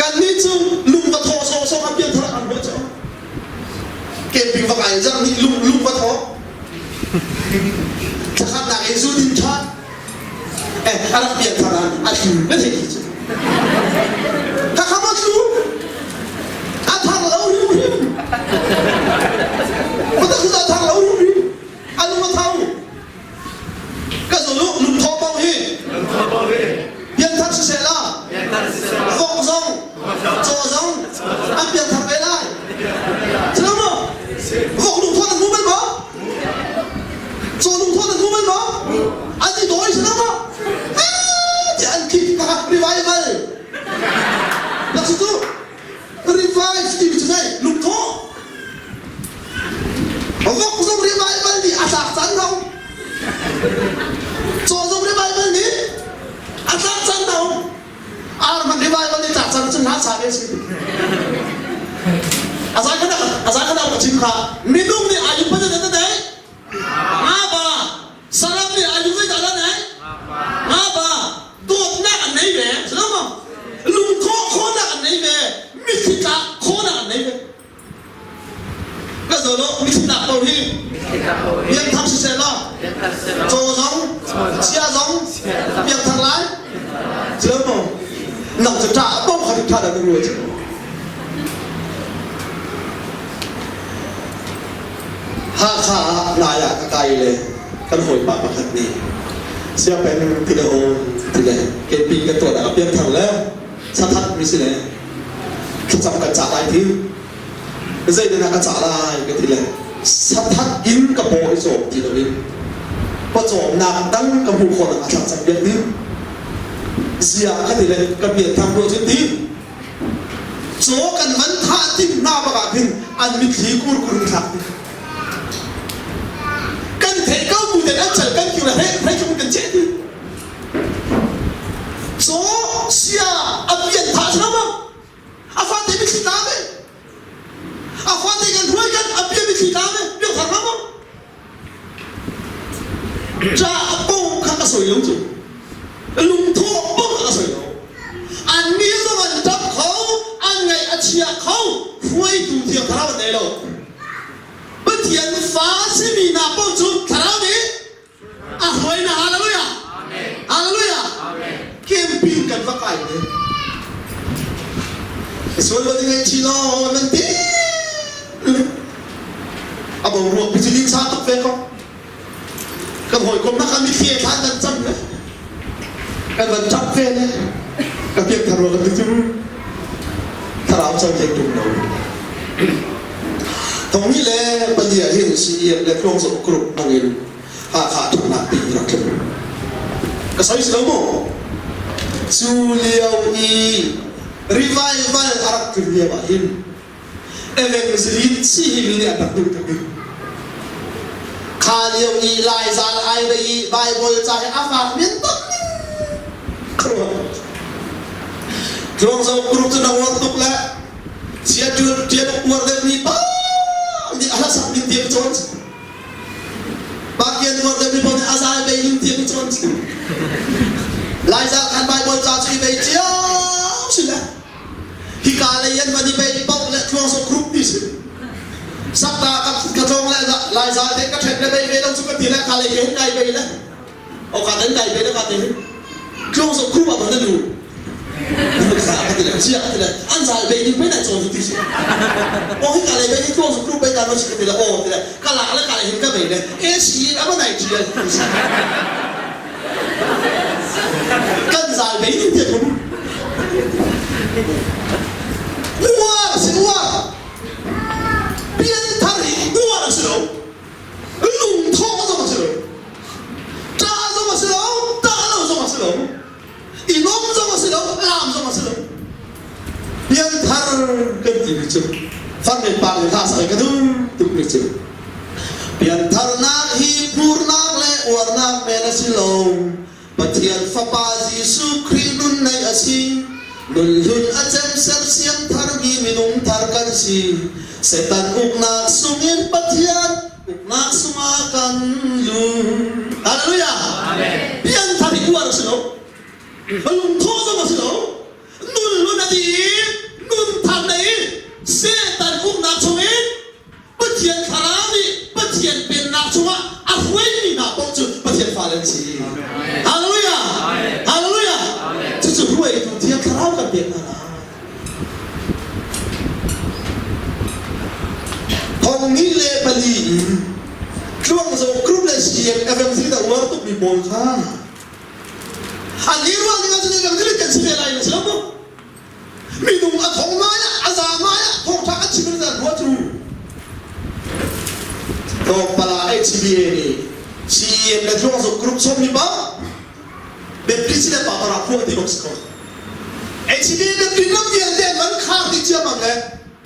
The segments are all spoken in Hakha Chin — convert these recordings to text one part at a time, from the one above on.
Kannih cu lung va thawh sawhsawh ah pianthar an ruah cu. Camping va kai zang nih lung lung va thawh. Thlakhatnak in zu din ṭhan. Eh, a rak pianthar ah a tlu na theih khi cu. Khakha maw tlu? A thar lo hrimhrim. Patak cu a thar lo hrimhrim. A lung a tho. Ka zul u, lungthaw paoh hi pianthar siseh la, vok zong, caw zong an pianthar ve lai. Si lo maw? Vok lungthaw nan hmu bal maw? Caw lungthaw nan hmu bal maw? An i dawi si lo maw? Tiah an khik kha revival. Nak cu revive timi cu zei lungthawh vok zong revival nih a tlak caan hau caw zong revival nih a tlak caan hau ar hmanh revival nih tlak caan cun hla sa ve si azai kha azai kha ka chim kha minung nih ayu pa te te nga ba Saram nih a lung zeidah dah nei? Ngapa dawtnak an nei ve, si lo maw? Lungthawh khawhnak an nei ve, mitthli tlak khawhnak an nei ve. Ka zo lo, mitthli tlak ko hi. Piangthar siseh law, caw zong, chia zong, piangthar lai. Si lo maw? Nang cu ṭah bong kha ṭha dah na ruat. Hakha ah Lai ah ka kai le kan hawipa pakhat nih siangpeng ti le aw ti le camping kan tuah ah piangthar le sathat mi si le thlacam kan cah lai ti zeitin ah ka cah lai ka ti le sathat in ka paw i cawm ti loin pawcawmnak dang ka hmuh khawhnak a thlacam biak ding zia ka ti le ka pianthar ruah cun ti Caw kan van thah tim hna bak ah khin an mitthli kurkur in thlak ti. Kan theih ko bu ten an cal kan kiu le hrei hrei chung kan cheh ti. Caw sia a pian thah si lo maw? A fate mitthli tla ve. A fate kan hruai kan a pian mitthli tla ve. Pian thar lo maw? Ca a pong kha ka soi lo cu. Lungthawh pong kha ka soi lo. An mi zong an ṭap kho, an ngaih a chia kho, hruaitu thiang thlarau an nei lo. Pathian fa a simi hna paoh cu thlarau nih a hruai hna. Hallelujah! Hallelujah! Camping kan va kai te. Sual lo ding ai thi law nan ti. A boruak pi cu linsa tuk ve ko. Kan hawikom nak ah mitthli he thlan kan cam le kan van ṭap ve le ka piangthar rua kan ti cu thlarau cang hlei ṭung lo. Thongni le palia hin CEF le Tluangzawh Group hmangin Hakha ṭhatnak pi rak tlung. Ka soi si lo mu. Cu lio i revival a rak tlun lio ah hin Evangeline si hi mi nih an rak duh tuk. Kha lio i Laizal ai rei i Bible ca hi a fak men bak ning Tluangzo group cu na uar tuk le chia ṭuan ṭian uar deuh mi pa nih a hlasak ning tiang cawn Pathian uar deuh mi pawl nih a zai bei ning tiang cawn Laizal khan Bible ca cu i bei cio si le Hika lei an van i bei paoh le tluangso group ti si. Sakta ka ka tlawng le Laiza te ka ṭhen le bei ve lo cu ka ti le ka lei ke hin kai bei le. O ka den kai bei le ka te hin. Tluangso group ah ban na lu. Ka ti le sia ka ti le an zal bei ding pei na cawn ti si. O hi ka lei bei ni tluangso group bei ta no si ka ti le o ti le ka lak le ka lei hin ka bei le AC in ama nai ṭial ti si. Kan zal bei ding te khum. Uar a si uar. Pianthar hi uar a si lo. Lungthawh zong a si lo. Ṭah zong a si lo. Ṭah lo zong a si lo. I lawm zong a si lo. Laam zong a si lo. Pianthar kan timi cu far le pa le hla sak ka duh tuk mi cu piantharnak hi phurnak le uarnak men a si lo. Pathian Fapa Jesuh Khrih nun neih a si. Nunhlun a cem sersiam tharmi minung thar kan si. Satan uknak sungin Pathian uknak sungah kan lut. Hallelujah! Amen. Pianthar hi uar a si lo. Lungthawh zong a si lo. Nunhlun a dih. kan pek hna lai. 2004 in Tluangzo Group le CM FMC da uar tukmi pawl kha an i ruah ding ahcun FMC le kan si ve lai na si lo maw? Minung a thong ngai ah a za ngai ah thawngṭha kan chim in zan rua cu Tlawmpal ah HBA nih CEM le Tluangzo Group sawmmi pa Baptist le pa para phuah ti bak si ko. HBA Baptist ram vialte man khar ti ciammam le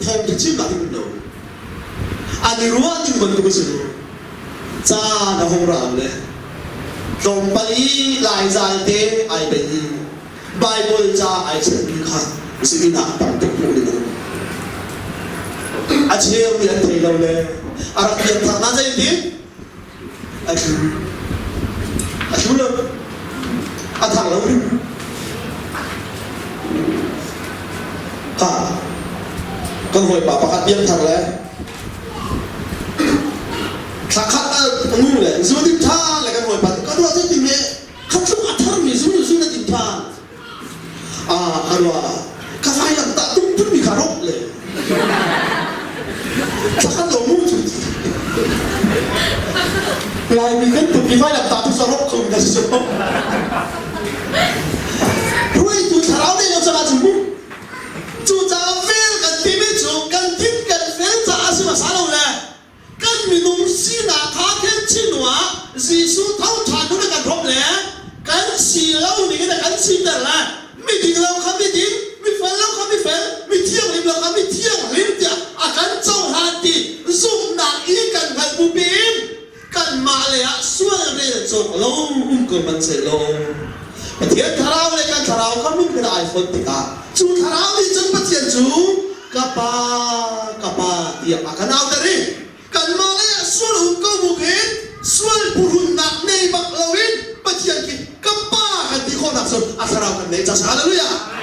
thawngṭha chim nak in lo. An i ruah ning bantuk a si lo. Caan a hung ram le tlawmpal i laizal te ai bei i Bible ca ai chetmi kha zingin ah tam tuk hmuh ding an um. A cheu nih an thei lo le a rak pianthar na zei ti? A thlu. A thlu lo. A thang lo hrim. Ha. Kan hawipa pakhat pianthar le thla khat a ngu le zu ding tha le kan hawipa ka ruah cu ti me Kha tluk a tharmi zu zu na tim ṭhan. Ah, ka ruah. Ka vailam tah tung phunmi kha rop le. Thla lo mu cu. Laimi kan put i vailam tah tu sa rop kho na si. Hruaitu thlarau nei lo cangah cun mu. Cucaah vel kan timi cu kan thin kan fel caah si hmasa lo le Kan minung sinak kha khen chin hnuah Jesuh thawngṭha nun a kan hrawmh le kan si lo ning in a kan siter le miding lo kha miding, mifel lo kha mifel, mithianghlim lo kha mithianghlim tiah a kan cohlan ti zumhnak i kan hngalh bu piin kanmah lei ah sual rel cawk lo um ko hmanhsehlaw Pathian thlarau le kan thlarau kha min khat ai fonh tikah cu thlarau nih cun Pathian cu ka pa ka pa tiah a kan auter i kanmah lei ah sual um ko bu khin sual phuhrunnak nei bak loin Pathian khi ka pa kan ti khawhnak cu a thlarau kan neih ca hallelujah.